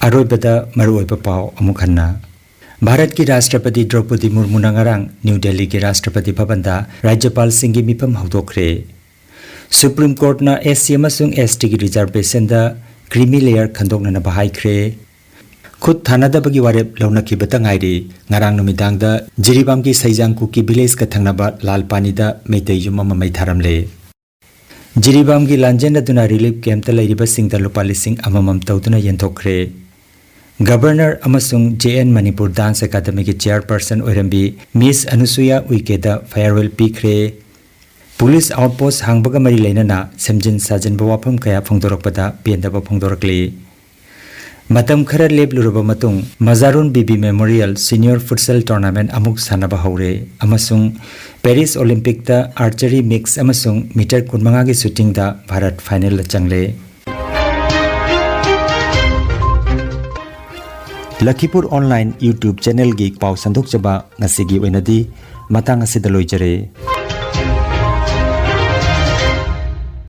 ꯑꯔꯣꯏꯕꯗ ꯃꯔꯨꯑꯣꯏꯕ ꯄꯥꯎ ꯑꯃꯨꯛ ꯍꯟꯅ꯫ ꯚꯥꯔꯠꯀꯤ ꯔꯥꯁꯇ꯭ꯔꯄꯇꯤ ꯗ꯭ꯔꯧꯄꯗꯤ ꯃꯨꯔꯃꯨꯅ ꯉꯔꯥꯡ ꯅ꯭ꯌꯨ ꯗꯦꯜꯂꯤꯒꯤ ꯔꯥꯁꯇ꯭ꯔꯄꯇꯤ ꯚꯕꯟꯗ ꯔꯥꯖ꯭ꯌꯄꯥꯜꯁꯤꯡꯒꯤ ꯃꯤꯐꯝ ꯍꯧꯗꯣꯛꯈ꯭ꯔꯦ꯫ ꯁꯨꯄ꯭ꯔꯤꯝ ꯀꯣꯔꯠꯅ SC ꯑꯃꯁꯨꯡ STꯒꯤ ꯔꯤꯖꯥꯔꯕꯦꯁꯟꯗ ꯀ꯭ꯔꯤꯃꯤ ꯂꯦꯌꯔ ꯈꯟꯗꯣꯛꯅꯅꯕ ꯍꯥꯏꯈ꯭ꯔꯦ꯫ ꯈꯨꯠ ꯊꯥꯅꯗꯕꯒꯤ ꯋꯥꯔꯦꯞ ꯂꯧꯅꯈꯤꯕꯇ ꯉꯥꯏꯔꯤ꯫ ꯉꯔꯥꯡ ꯅꯨꯃꯤꯗꯥꯡꯗ ꯖꯤꯔꯤꯕꯥꯝꯒꯤ ꯁꯩꯖꯥꯡ ꯀꯨꯀꯤ ꯚꯤꯂꯦꯖꯀ ꯊꯪꯅꯕ ꯂꯥꯜꯄꯥꯅꯤꯗ ꯃꯩꯇꯩ ꯌꯨꯝ ꯑꯃ ꯃꯩ ꯊꯥꯔꯝꯂꯦ꯫ ꯖꯤꯔꯤꯕꯥꯝꯒꯤ ꯂꯥꯟꯖꯦꯟꯅꯗꯨꯅ ꯔꯤꯂꯤꯐ ꯀꯦꯝꯞꯇ ꯂꯩꯔꯤꯕꯁꯤꯡꯗ ꯂꯨꯄꯥ ꯂꯤꯁꯤꯡ ꯑꯃꯃꯝ ꯇꯧꯗꯨꯅ ꯌꯦꯟꯊꯣꯛꯈ꯭ꯔꯦ꯫ ꯒꯕꯔꯅꯔ ꯑꯃꯁꯨꯡ JN Manipur dance ꯑꯦꯀꯥꯗꯃꯤꯒꯤ ꯆꯤꯌꯥꯔꯄꯔꯁꯟ ꯑꯣꯏꯔꯝꯕꯤ Miss Anusuya ꯎꯏꯀꯦꯗ farewell ꯄꯤꯈ꯭ꯔꯦ꯫ ꯄꯨꯂꯤꯁ ꯑꯥꯎꯠꯄꯣꯁ ꯍꯥꯡꯕꯒ ꯃꯔꯤ ꯂꯩꯅꯅ ꯁꯦꯝꯖꯤꯟ ꯁꯥꯖꯤꯟꯕ ꯋꯥꯐꯝ ꯀꯌꯥ ꯐꯣꯡꯗꯣꯔꯛꯄꯗ ꯄꯦꯟꯗꯕ ꯐꯣꯡꯗꯣꯔꯛꯂꯤ꯫ ꯃꯇꯝ ꯈꯔ ꯂꯦꯞꯂꯨꯔꯕ ꯃꯇꯨꯡ ꯃꯖꯥꯔꯨꯟ ꯕꯤꯕꯤ ꯃꯦꯃꯣꯔꯤꯌꯦꯜ ꯁꯤꯅꯤꯌꯔ ꯐꯨꯠꯁꯦꯜ ꯇꯣꯔꯅꯥꯃꯦꯟ ꯑꯃꯨꯛ ꯁꯥꯟꯅꯕ ꯍꯧꯔꯦ ꯑꯃꯁꯨꯡ ꯄꯦꯔꯤꯁ ꯑꯣꯂꯤꯝꯄꯤꯛꯇ ꯑꯥꯔꯆꯔꯤ ꯃꯤꯛꯁ ꯑꯃꯁꯨꯡ ꯃꯤꯇꯔ ꯀꯨꯟꯃꯉꯥꯒꯤ ꯁꯨꯇꯤꯡꯗ ꯚꯥꯔꯠ ꯐꯥꯏꯅꯦꯜꯗ ꯆꯪꯂꯦ꯫ ꯂꯈꯤꯄꯨꯔ ꯑꯣꯟꯂꯥꯏꯟ YouTube ꯆꯦꯅꯦꯜꯒꯤ ꯄꯥꯎ ꯁꯟꯗꯣꯛꯆꯕ ꯉꯁꯤꯒꯤ ꯑꯣꯏꯅꯗꯤ ꯃꯇꯥꯡ ꯑꯁꯤꯗ ꯂꯣꯏꯖꯔꯦ꯫